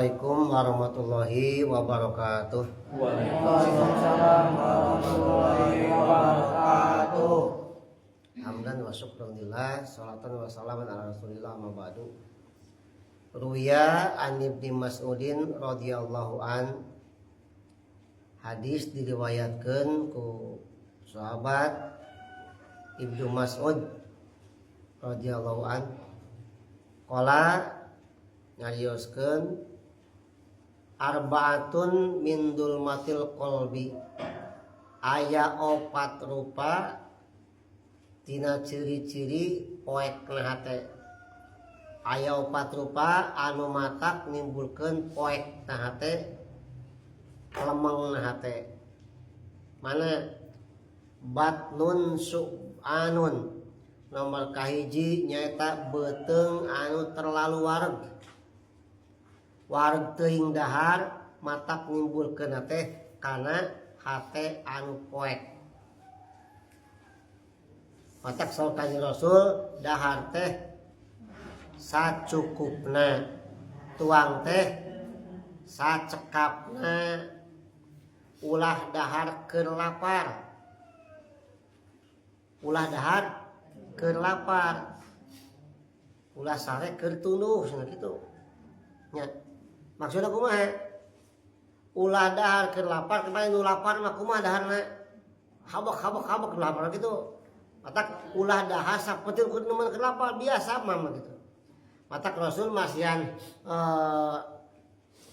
Assalamualaikum warahmatullahi wabarakatuh. Waalaikumsalam warahmatullahi wabarakatuh. Hamdan wa syukran lillah, salatan wa salaman ala rasulillah, amma ba'du. Ruwiya an Ibni Mas'udin radhiyallahu an, hadis diriwayatkeun ku sahabat Ibnu Mas'ud radhiyallahu an, qala, nyarioskeun, arba'atun min dulmatil qalbi, aya opat rupa tina ciri-ciri poek na hate, aya opat rupa anu matak nimbulkeun poek na hate, lemeng na hate. Mana? Batnun syub'anun, nomor kahiji nyaeta beuteung anu terlalu wareg. Wareg teuing dahar matak nimbulkeun teh kana hate anu poek. Matak saur Kanjeng Rasul, dahar teh sacukupna, tuang teh sacekapna, ulah dahar keur lapar, ulah dahar keur lapar, ulah sare keur tunduh cenah kitu nya. Maksudna kumaha? Ulah dahar keur lapar. Kemarin nu lapar mah kumaha daharna? Habak habak habak lapar gitu. Matak ulah dahar sapeuteuh keur nemen keur lapar, biasa mah gitu. Matak Rasul masihan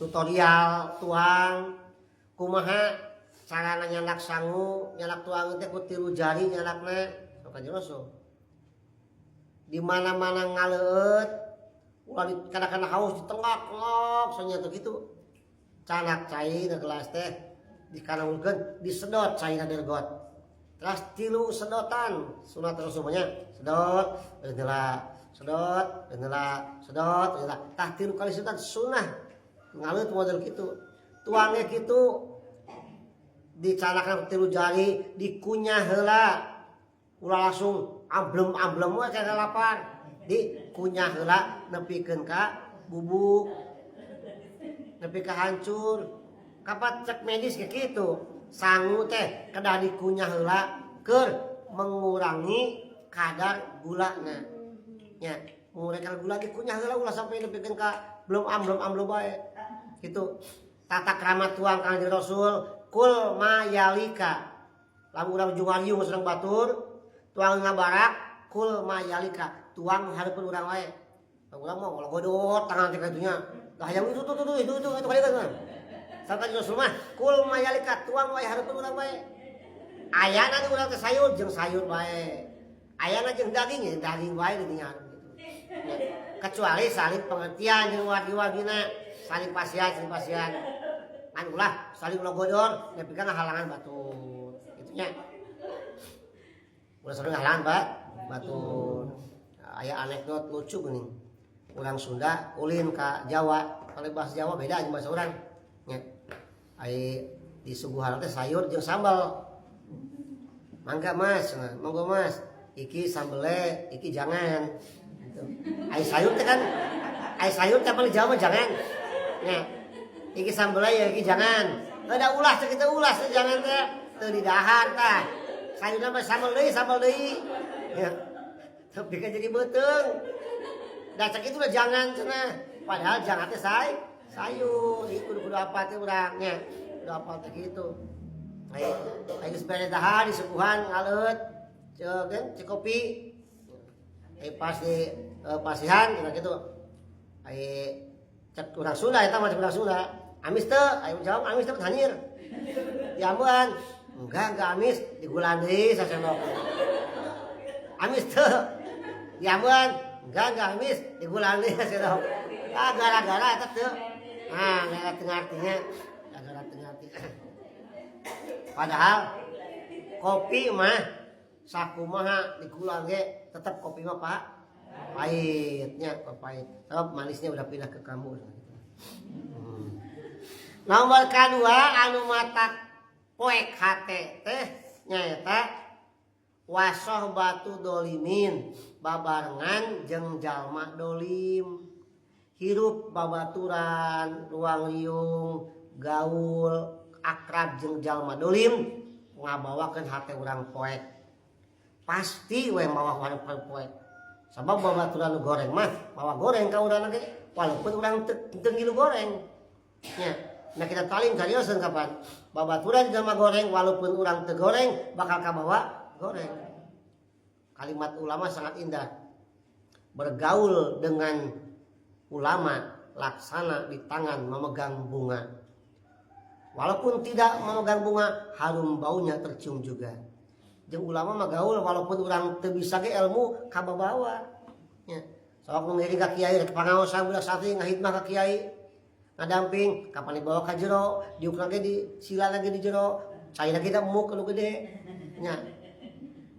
tutorial tuang kumaha carana nyandak sangu, nyandak tuang teh ku tilu jari nyandakna. Sok Kanjeng Rasul di mana-mana ngaleueut, ulah di kadang-kadang haus ditenggak ngok soalnya tuh gitu. Candak cai na gelas teh dikanangkeun, disedot caina dergot, terus tilu sedotan sunat Rasulnya, sedot heula, sedot heula, sedot heula, tah tilu kali sedotan sunah ngaleut model kitu. Tuangnya kitu, dicanakan tilu jari, dikunyah heula, ulah langsung amblem-amblem we kayak lapar, dikunyah heula nepikeun ka bubuk, nepi ka hancur. Kapat cek medis kayak gitu, sangu teh kedah dikunyah heula keur mengurangi kadar gulana nya, mengurangi kadar gula dikunyah heula, ulah sampai nepikeun ka belum amblem amblem bae gitu. Tata krama tuang Kanjeng Rasul, kul ma yalika. Lamun urang jungariung sareng batur tuang ngabarak, kul ma yalika, tuang hareupeun urang wae. Urang mah ngologodot tangan teh katunya dah, hayang itu tuh tuh itu itu itu kali kan. Sampai Rasul mah kul ma yalika, tuang wae hareupeun urang wae. Ayana di urang teh sayur jeung sayur wae, ayana jeung daging ya daging wae dinya gitu. Ya, kecuali saling pengertian jeung wargi-wargina, saling pasihan, saling pasihan kan, ulah saling logodor nepi ka ngahalangan batur kitu nya, ulah saling ngahalangan batur. Aya anekdot lucu geuning, urang Sunda ulin ka Jawa, kalau bahasa Jawa beda jeung bahasa urang nya. Ai disuguhan teh sayur jeung sambal, "Mangga Mas," nah, "monggo Mas, iki sambele, iki jangan," gitu. Ai sayur teh kan, ai sayur teh paling Jawa mah jangan nya, iki sambele ya, iki jangan. Ada ulah teh kita, ulah teh jangan teh teu didahar tah sayurna mah, sambel deui, sambel deui ya, tapi kan jadi beuteung da cek itu udah jangan cenah, padahal jangan teh sayur itu kudu kudu apa teh urang nya, kudu apa teh gitu. Ai ai geus beres dahar, disuguhan ngaleut ceuk kan cek kopi, ai pas di pasihan cenah kitu. Ai cek urang Sunda eta mah, cek urang Sunda, "Amis teu?" Ai jawab, "Amis teu," hanyir diambean, Enggak amis," digulan deui sasendok. "Amis teu?" Diambean, Enggak amis," digulan deui sasendok. Ah, gara-gara eta teu, ah, gara teu ngartinya, gara teu ngarti. Padahal kopi mah sakumaha digulan ge tetep kopi mah, Pak, pahitnya pahit, sebab manisnya udah pindah ke kamu. Nomor kedua anu matak poek hate teh nyaeta wasohbatu dolimin, babarengan jeung jalma dolim. Hirup babaturan, ruang riung, gaul, akrab jeung jalma dolim ngabawakeun hate urang poek. Pasti we mawa urang poek. Sabab babaturan nu goreng mah mawa goreng ka urang ge walaupun urang teu ngilu goreng. Nya, nah kita talim carioseun kapan? Babaturan jalma goreng walaupun urang teu goreng bakal kabawa goreng. Kalimat ulama sangat indah. Bergaul dengan ulama laksana di tangan memegang bunga. Walaupun tidak memegang bunga, harum baunya tercium juga. Jeung ulama mah gaul walaupun urang teu bisa ge ilmu kababawa. Nya. Sok nu ngiring ka kiai rek pangaosan budak santri ngahidmah ka kiai. Ngadamping kapan dibawa ka jero, diuk lagi di sila lagi di jero, cai lagi da emuk nu gede. Nya.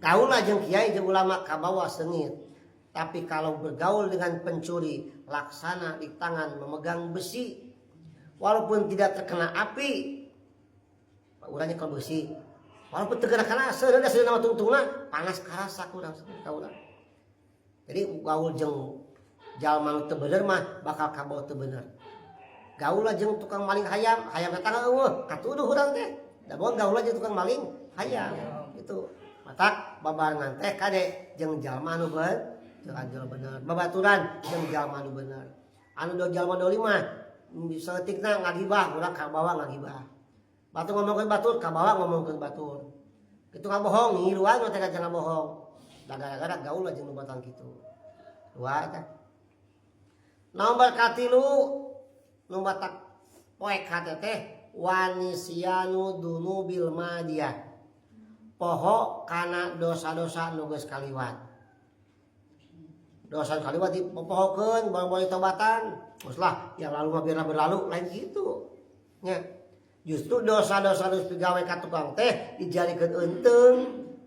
Gaul lah jeung kiai jeung ulama kabawa seungit. Tapi kalau bergaul dengan pencuri, laksana di tangan memegang besi. Walaupun tidak terkena api, urangnya kalau besi, walaupun terkena kana seuneu da seuneu tungtungna panas karasa kurang ka urang. Jadi gaul jeung jalma nu teu bener mah bakal kabawa teu bener. Gaul lah jeung tukang maling hayam, hayam tetangga eueuh, katuduh urang teh. Da boga gaul jeung tukang maling hayam. Itu. Matak babarengan teh kade jeung jalma anu bener, jeung anu bener. Babaturan jeung jalma anu bener. Anu do jalma dolim mah saeutikna ngagibah, urang kabawa ngagibah. Batur ngomongkeun batur, kabawa ngomongkeun batur. Kitu ngabohong, ngiluan teh ka bohong. Da gara-gara gaul jeung nu batang kitu. Dua eta. Nomor katilu nu matak poek hate teh wanisianu dunubil madiyah. Poho kana dosa-dosa nu geus kaliwat. Dosa kaliwat dipohokeun baru tobatan. Geus lah, yang lalu mah biarlah berlalu, lain gitu. Nya. Justru dosa-dosa nu digawe ka tukang teh dijadikeun eunteung,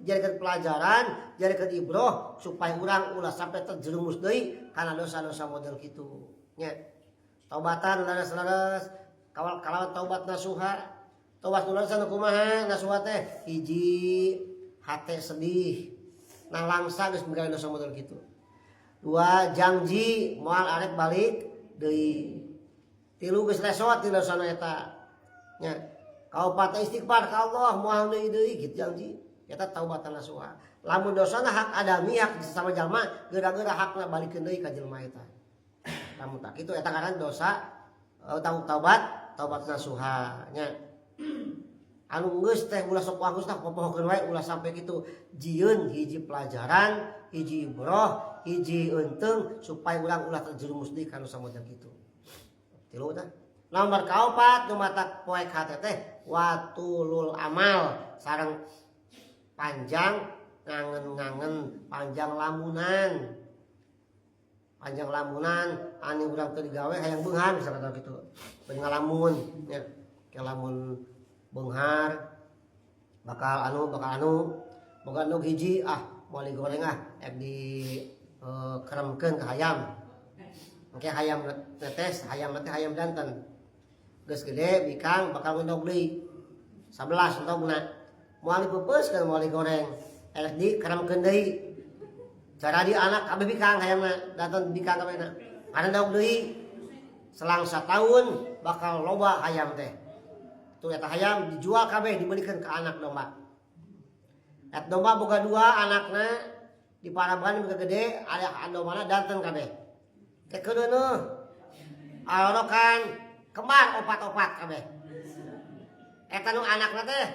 dijadikeun pelajaran, dijadikeun ibroh supaya urang ulah sampai terjerumus deui kana dosa-dosa model kitu. Nya. Taubatan leres-leres, kawal kalawan taubat nasuha. Taubat nu leres anu kumaha nasuha teh? Hiji, hate sedih. Nah langsa geus migawe dosa model kitu. Dua, janji moal arek balik deui. Tilu geus lesot ti dosana eta. Nya. Kaopat istighfar ka Allah moal deui deui kitu janji. Eta taubatan nasuha. Lamun dosana hak adami hak sesama jalma, geura-geura hakna balikeun deui ka jelema eta. Lamun tak kitu eta ngaran dosa taubat, taubat nasuha nya. Anu geus teh ulah sok geus tah popohokeun wae ulah sampai kitu. Jieun hiji pelajaran, hiji ibroh, hiji eunteung supaya urang ulah terjerumus deui kana samodel kitu. Tilu tah. Nomor kaopat nu matak poek hate teh watulul amal sareng panjang ngangen-ngangen, panjang lamunan. Panjang lamunan anu urang teu digawe hayang beunghar misalkan kitu. Beuh ngalamun nya. Ngalamun beunghar bakal anu boga endog hiji ah moal digoreng ah ek di keremkeun ka hayam. Engke hayam netes, hayam teh hayam jantan. Geus gede bikang bakal ngendog deui. 11 endogna. Moal dipeupeuskeun moal digoreng. Erek dikeremkeun deui. Cara di anak kabeh bikang hayamna, datang bikang kabehna. Ngendog deui. Selang satahun bakal loba hayam teh. Tuh eta hayam dijual kabeh dibelikan ke anak domba. Et domba boga dua anakna di paraban boga gede, ada dombana danten kabeh. Kekeuneuh. Alorokan kembar opat-opat kabeh. Eta nu anakna teh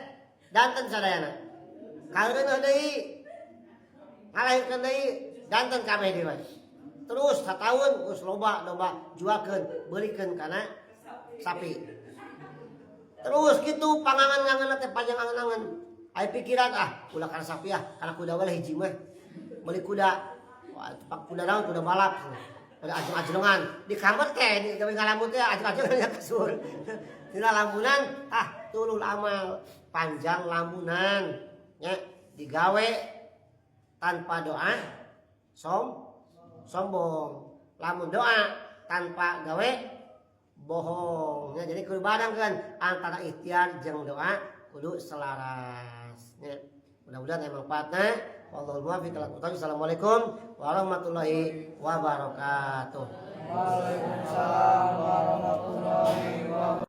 danten sadayana. Kaleuneun deui ngalahirkeun deui danten kabeh deui we. Terus satahun geus loba domba jualkeun beulikeun kana sapi. Terus kitu pangangan-ngangan teh panjang angan-angan. Aya pikiran ah ulah kana sapi ah kana kuda we lah hiji mah. Meuli kuda. Wah, pak kuda naon kuda balap. Kuda ajeng-ajengan di kamar teh di gawe ngalamun teh ajeng-ajengan ya kasur. Dina lamunan ah tulul amal panjang lamunan nya digawe tanpa doa sombong. Lamun doa tanpa gawe bohong ya, jadi kudu bareng kan antara ikhtiar jeung doa kudu selaras ya. Mudah-mudahan emang manfaatna. Wallahul muwaffiq ila aqwamit thoriq. Assalamualaikum warahmatullahi wabarakatuh. Waalaikumsalam warahmatullahi.